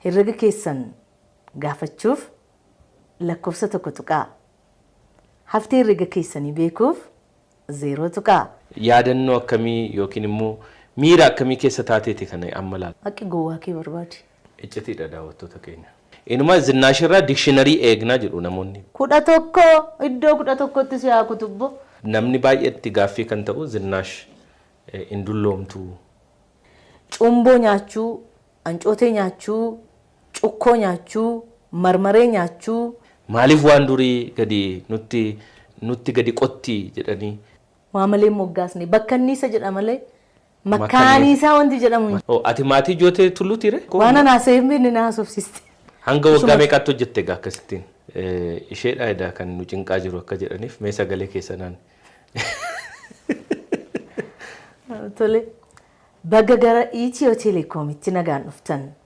Herrega keessan gaafachuuf lakkoofsa 1 tuqaa. Haftee herrega keessanii beekuuf 0 tuqaa. Yaadannoo akkamii yookiin immoo miira akkamii keessa taateeti kana amma laata? Haqi gowwaa kee barbaadi. Iccitiidha daawwattoota keenya. Inuma Zinnaashirraa dictionary eegnaa jedhu namoonni. 11 iddoo 11tti si haa kutubbo. Namni baay'eetti gaaffii kan ta'u Zinnaash hin dulloomtuu? Cumboo nyaachuu, ancootee nyaachuu, cukkoo nyaachuu, marmaree nyaachuu. Maaliif waan durii gadi nutti nutti gadi qotti jedhanii. Waa malee hin moggaasne. Bakkanniisa jedha malee makkaaniisaa wanti jedhamu hin Oh, ati maatii Jootee Tulluutii ree? Waan an haasa'ee hin beekne na haasofsiiste. Hanga waggaa meeqaatti hojjette egaa akkasittiin? Isheedha edaa kan nu cinqaa jiru akka jedhaniif mee sagalee keessanaan. Tole. Baga gara Itiyoo Teelekoomitti nagaan dhuftan.